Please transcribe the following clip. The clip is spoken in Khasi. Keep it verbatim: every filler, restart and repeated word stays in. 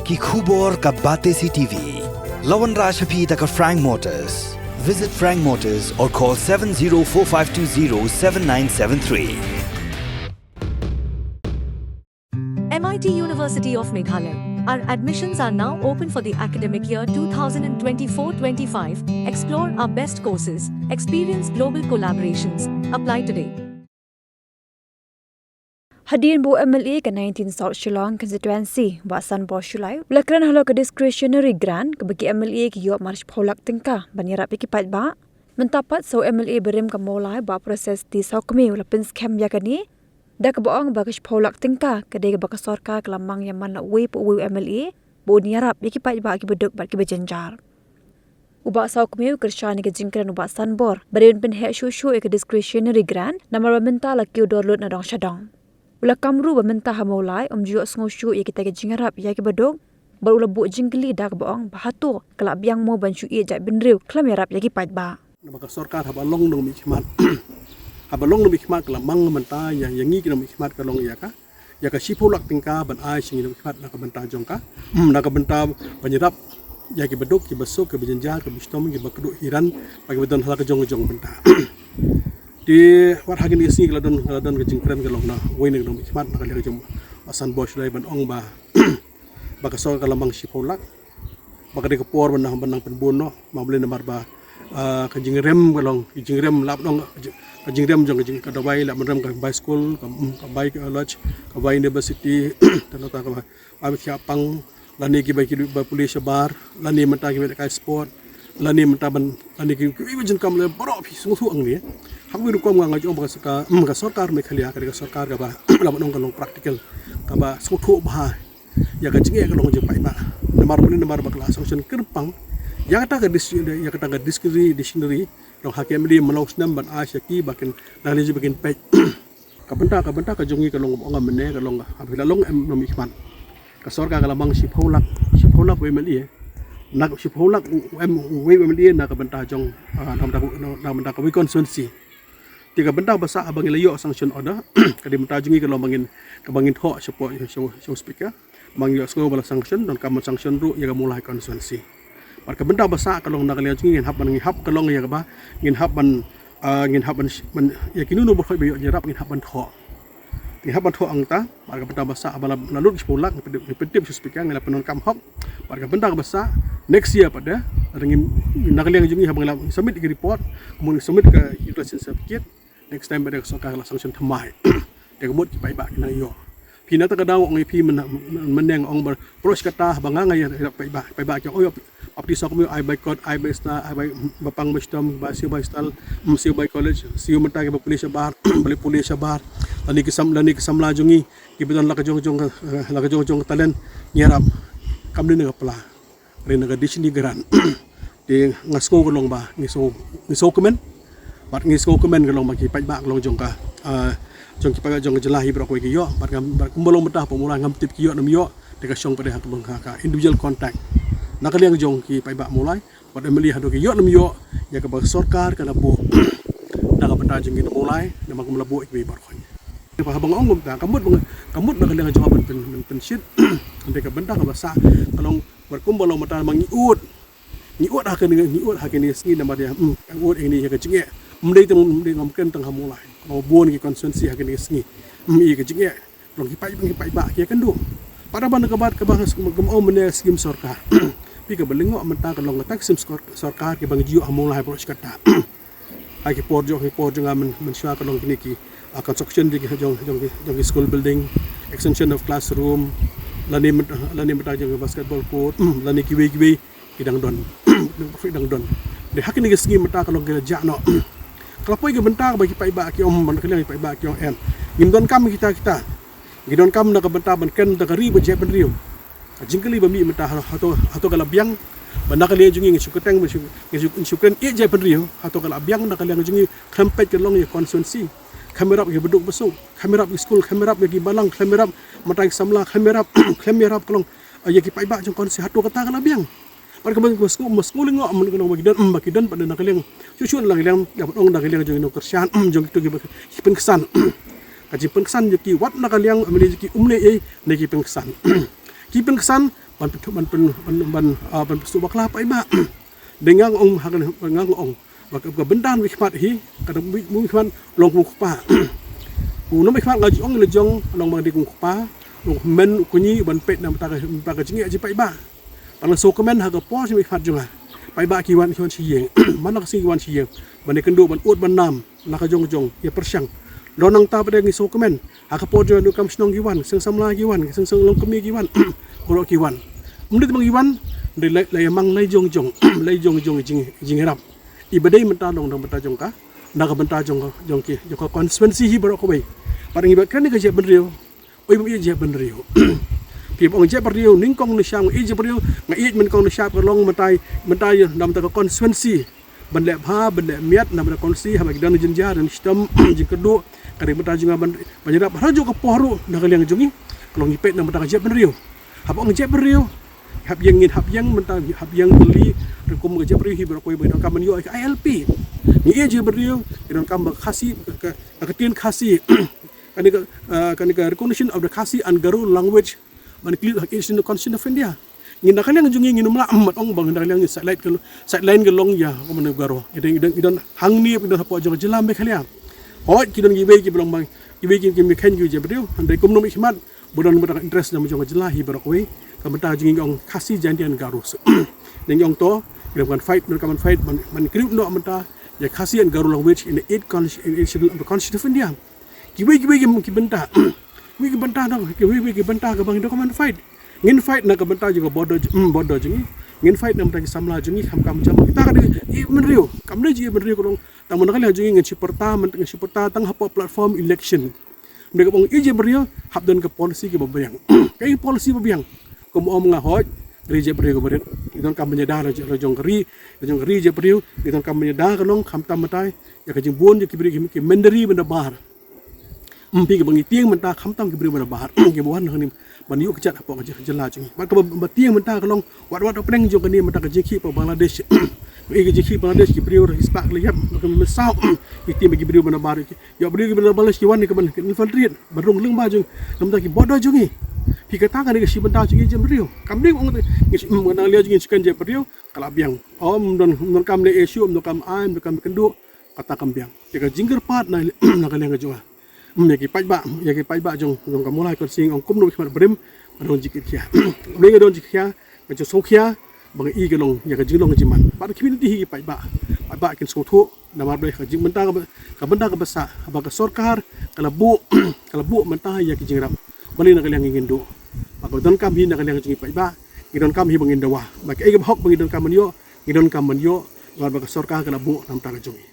Ki khubor ka Batesi TV. La wanrah sha phi da ka Frank Motors. Visit Frank Motors or call seven zero four five two zero seven nine seven three. M I T University of Meghalaya. Our admissions are now open for the academic year two thousand twenty-four twenty-five. Explore our best courses, experience global collaborations. Apply today. Hadien ba u M L A ka nineteen South Shillong constituency, Bah Sanbor Shullai, u la kren halor ka discretionary grant kaba ki M L A ki ïoh mar shiphew lak tyngka ban ïarap ïa ki paidbah. Mynta pat sa u M L A barim ka Mawlai Bah Precious T Sawkmie u la pynskhem ïa kane da kaba ong ba ka shiphew lak tyngka ka dei kaba ka sorkar ka la mang ïa man la uwei pa uwei u M L A ba un ïarap ïa ki paidbah kiba duk bad kiba jynjar. U Bah Sawkmie u kyrshan ïa ka jingkren u Bah Sanbor ba dei ban pynheh shuh shuh ïa ka discretionary grant namar ba mynta la kiew dor lut na dong sha dong. U la kam ruh ba mynta ha Mawlai ym ju ïohsngew shuh ïa kita ki jingïarap ïa kiba duk bad u la buh jingkylli da kaba ong ba hato ka la biang mo ban shu ïeh jaitbynriew khlem ïarap ïa ki paidbah. Namar ka sorkar haba long nongmihkhmat, haba long nongmihkhmat ka la mang mynta ïa, ïa ngi ki nongmihkhmat ka long ïa ka ïa ka shiphew lak tyngka ban ai sha ngi nongmihkhmat na ka bynta jong ka, na ka bynta ban ïarap ïa kiba duk, kiba suk, kiba jynjar, kiba shitom, kiba kduh hiran, bad kiba don ha la ka jong ka jong ka bynta. Te wat ha kine ki sngi ka la don, ka la don ka jingkren ka long na uwei na ki nongmihkhmat na ka liang jong u Bah Sanbor Shullai ban ong ba, ba ka sorkar ka la mang shiphew lak, ba ka dei ka por ban nang, ban nang pynbun noh, namar balei, namar ba, ah, ka jingrem ka long, ka jingrem lah ban ong, ka jing-, ka jingrem jong ka jing, ka dawai lah ban rem ka bai skul, ka, mm, ka bai college, ka bai university, te nangta ka bai, bai thiah pang, lane ki bai ki ba pule shabar, lane mynta ki bai kai sport, lane mynta ban, lane ki, ki bai jin kam leh baroh phi sngewthuh hangne. Ha kawei rukom nga nga ju ong ba ka, mm, ka sorkar Meghalaya ka dei ka sorkar kaba lah ban ong ka long practical, kaba sngewthuh bha ïa ka jingeh ka long jong paidbah. Namar balei, namar ba ka la sanction kyrpang ïa kata ka dis-, ïa kata ka discretionary, discretionary, long ha ki M L A man la u snem ban ai sha ki ba kin, na ka liang jong ba kin peit. Ka bynta, ka bynta ka jong ngi ka long, ong nga mynne ka long, ha phi la long em nongmihkhmat, ka sorkar ka la mang shiphew lak, shiphew lak u M L A, na shiphew lak u em, u M L A na ka bynta jong, ah, na ka bynta, na ka bynta ka wei constituency. Te ka bynta ba sah haba ngi la ïoh sanction order, ka dei bynta jong ngi ka long ba ngin, kaba ngin thoh shapoh, sha, sha u speaker. Ba ngi ïohsngew ba la sanction, donkam ban sanction ruh ïa ka Mawlai constituency. Bad ka bynta ba sah ka long na ka liang jong ngi ngin hap ban, ngi hap ka long ïa kaba, ngin hap ban, ah, ngin hap ban sh-, ban, ïa kino kino ba hoi ba ïoh jingïarap ngin hap ban thoh. Ngin hap ban thoh hangta, bad ka bynta ba sah haba la, la lut shiphew lak, ngi pyntip, ngi pyntip sha u speaker, ngi la pyndonkam hok. Bad ka bynta ba sah, next year pat de, lada ngin, na ka liang jong ngi haba ngi la submit ïa ka report, kumno ngi submit ka utilization certificate, next time pat de ka sorkar ka la sanction thymmai. Te ka mut ki paidbah ki nang ïoh. Phi na kata ka daw ong ïa phi mynne, mynne nga ong ba baroh shi katta ba nga nga ïa paidbah, paidbah ki ong ïa phi. Baptist ong kumno, ai bai kot, ai bai star, ai bai, ba pang ba shitom, ba siew bai star, mm, siew bai college, siew mynta ki ba pule shabar, ba pule shabar. Lane ki sam, lane ki samla jong ngi ki ba don la ka jong jong, eh, la ka jong jong talent, ngi ïarap. Kam dei na ka pla, dei na ka discretionary grant. Te nga sngew ka long ba ngi sngew, ngi sngewkmen. Bad ngi sngewkmen ka long ba ki paidbah ka long jong ka, ah, jong ki paidbah jong ka jylla hi baroh kawei ki ïoh. Bad ngam, bad kumba long mynta hapoh Mawlai ngam tip ki ïoh ne ym ïoh. Te ka shong pat de ha ka long ha ka individual contact na ka liang jong ki paidbah Mawlai. Bad M L A haduh ki ïoh ne ym ïoh, ïa kaba ka sorkar ka la buh na ka bynta jong ngi na Mawlai, namar kumba la buh ïa kiwei baroh. Te ba haba nga ong kumta, ka mut ba nga, ka mut na ka liang jong nga ban pyn, pyn, pynshit. Te ka bynta kaba sah ka long, bad kumba long mynta ba ngi ud, ngi ud ha kane, ngi ud ha kine ki sngi namar ïa, mm, ngi ud ïa kine ïa ka jingeh. Ym dei tang, ym dei, ngam kren tang ha Mawlai, ka long bun ki constituency ha kine ki sngi. Mm, ïa ka jingeh. Long ki paid, ki paidbah ki ïakynduh. Pat haba na ka bynta kaba nga sngewbha ong mynne, scheme sorkar. Phi, kaba lyngngoh mynta ka long kata ka scheme sor-, sorkar kiba ngi ju ïoh ha Mawlai baroh shi katta. Ha ki por jong, ki por jong nga myn, mynshuwa ka long kine ki, ah, construction jong ki, jong, jong ki, jong ki school building, extension of classroom, lane myn, lane mynta jong ki basketball court, lane kiwei kiwei ki dang don. Ki dang don. Te ha kine ki sngi mynta ka long ki la jah noh. Ka la poi ka bynta kaba ki paidbah ki ong, ban ka liang ki paidbah ki ong em, ngim donkam kita kita. Ngi donkam na ka bynta ban kren da ka ri bad jaitbynriew. Ka jingkylli ba mih mynta ha, hato, hato ka la biang. Ba na ka liang jong ngi ngi shu kyrteng, ngi shu, ngi shu, ngi shu kren ïeit jaitbynriew. Hato ka la biang na ka liang jong ngi, khlem peit ka long ïa constituency. Khlem ïarap ïa ki baduk basuk. Khlem ïarap ïa ki skul, khlem ïarap ïa ki balang, khlem ïarap mynta ki samla, khlem ïarap, khlem ïarap ka long, ah, ïa ki paidbah jong constituency, hato kata ka la biang. Bad kaba nga sngew, nga sngew lyngngoh mynta ka long ba ki don, mm, ba ki don pat de na ka liang. Shuh shuh na ka liang, ïa ban ong na ka liang jong ki nongkyrshan, mm, jong kito kiba ki pynksan. Ka jingpynksan jong ki wat na ka liang, ym lei jong ki, ym lei ei, ne ki pynksan. Ki pynksan, ban pyntu ban pyn ban ban ah, ban pynsuh bakla paidbah. Dei nga ong ha ka nga ong ba ka bynta ba khmat hi ka da mih khmat long kum u kpa. U nong ba khmat nga ju ong la jong long ba dei kum u kpa, long men u kñi ban peit na bynta ka jingeh jingpaidbah. Ba la sngewkmen ha ka por jingmih khmat jong nga. Paidbah ki wan ki wan shi ïing. Man la ka sngi ki wan shi ïing ban ïakynduh ban ud ban nam na ka jong jong ïa pyrshang. Long nangta pat ngi sngewkmen ha ka por jong nga, donkam shnong ki wan, seng samla ki wan, seng seng longkmie ki wan, baroh ki wan. Ym dei tang ba ki wan, dei la ïa mang lai jong jong lai jong jong jing jingïarap. I ba dei mynta long na ka bynta jong ka, na ka bynta jong jong ki jong ka constituency hi baroh kawei. Pat ngi ba kren ka jaitbynriew. Oi, ba ïeit jaitbynriew. Phi ba ong jaitbynriew, nyngkong nyngshap ïeit jaitbynriew, nga ïeit nyngkong nyngshap ka long mynta mynta na bynta ka constituency. Ban leh bha ban leh miat na bynta ka constituency, haba ki don jynjar don shitom jingkyrduh, ka dei bynta jong nga ban ban ïarap ha ju ka por ruh na ka liang jong ngi. Ka long ngi peit na bynta ka jaitbynriew. Haba ong jaitbynriew, hap ïeng ngin hap ïeng mynta hap ïeng tylli. Rukom ka jaitbynriew hi baroh kawei ba donkam ban ïoh ka I L P. Ngi ïeit jaitbynriew, donkam ba Khasi ka ka ktien Khasi. Kane ka ah, kane ka recognition of the Khasi and Garo language ban include ha Constitution of India. Ngi na ka liang jong ngi ngin ym lah ban ong ba ngi na ka liang ngi sideline ka sideline ka long ïa ka mano Garo. Ngi don ngi don hangne ngi don hapoh jong ka jylla Meghalaya. Hooid ki don kiwei ki ba long ba kiwei ki ki mih khein ki jaitbynriew. Hynrei kumno mih khmat ba don bynta interest jong jong ka jylla hi baroh kawei. Ka bynta jong ngi ong Khasi, Jaintia and Garo. Ngi ong to ngi donkam ban fight, ngi donkam ban fight ban ban include noh bynta ïa Khasi and Garo language in the eight constitution of India. Kiwei kiwei ki bynta. Kiwei ki bynta dong, kiwei kiwei ki bynta kaba ngi donkam ban fight. Ngin fight na ka bynta jong ka border jong ngi. Ngin fight na ka bynta ki samla jong ngi, kam kam jam kita ka dei jaitbynriew. Kam dei jaitbynriew ka long tang mynta ka liang jong ngi ngin shu pyrta ngin shu pyrta tang hapoh platform election. Mynta ka bang ïeit jaitbynriew hap don ka policy kaba biang. Ka policy ba biang. Kum ong nga hooid, ri jaitbynriew kaba rit. Ngi donkam ban ïada la jong ka ri, la jong ka ri jaitbynriew, ngi donkam ban ïada ka long khamtam mynta ïa ka jingbun jong ki briew ki mynder ri mynta bar. Ym phi kaba ngi tieng mynta khamtam ki briew mynta bar kiba wan hangne ban ïuh kjat hapoh ka jylla jong ngi. Bad kaba ba tieng mynta ka long wat wat pdeng jong kane mynta ka jingkhih hapoh Bangladesh. Ïa ka jingkhih Bangladesh ki briew ra ki spah ki la ïap, kaba mynsaw ki tieng ba ki briew mynta bar. Ïoh briew kiba na Bangladesh ki wan ïa ka ban infiltrate ban rung lyngba jong na bynta ki border jong ngi. Phi kata ka dei ka shi bynta jong ngi jaitbynriew. Kam dei ong ngi shi na liang jong ngi shi kan jaitbynriew ka la biang. Ym don ym donkam leh issue, ym donkam ai, ym donkam kynduh. Kata kam biang. Ïa ka jingkyrpad na na ka liang ka jong nga. Ym ïa ki paidbah, ïa ki paidbah jong jong ka Mawlai Constituency ong kumno ki mat brim. Ba don jingkit khia. Ba don jingkit khia. Ka jingsngewkhia ba ngi i ka long ïa ka jinglong jingman bad ka community hi ki paidbah. Paidbah kin sngewthuh namar ba ka jing mynta ka ba- ka bynta kaba sah ba ka sorkar ka la buh ka la buh mynta ïa ki jingïarap. Balei na ka liang ngi ngin duh ba ka donkam hi na ka liang jong ki paidbah. Ngi donkam hi ba ngin dawa ba kaei kaba hok ba ngi donkam ban ïoh ngi donkam ban ïoh. Namar ba ka sorkar ka la buh na bynta ka jong ngi.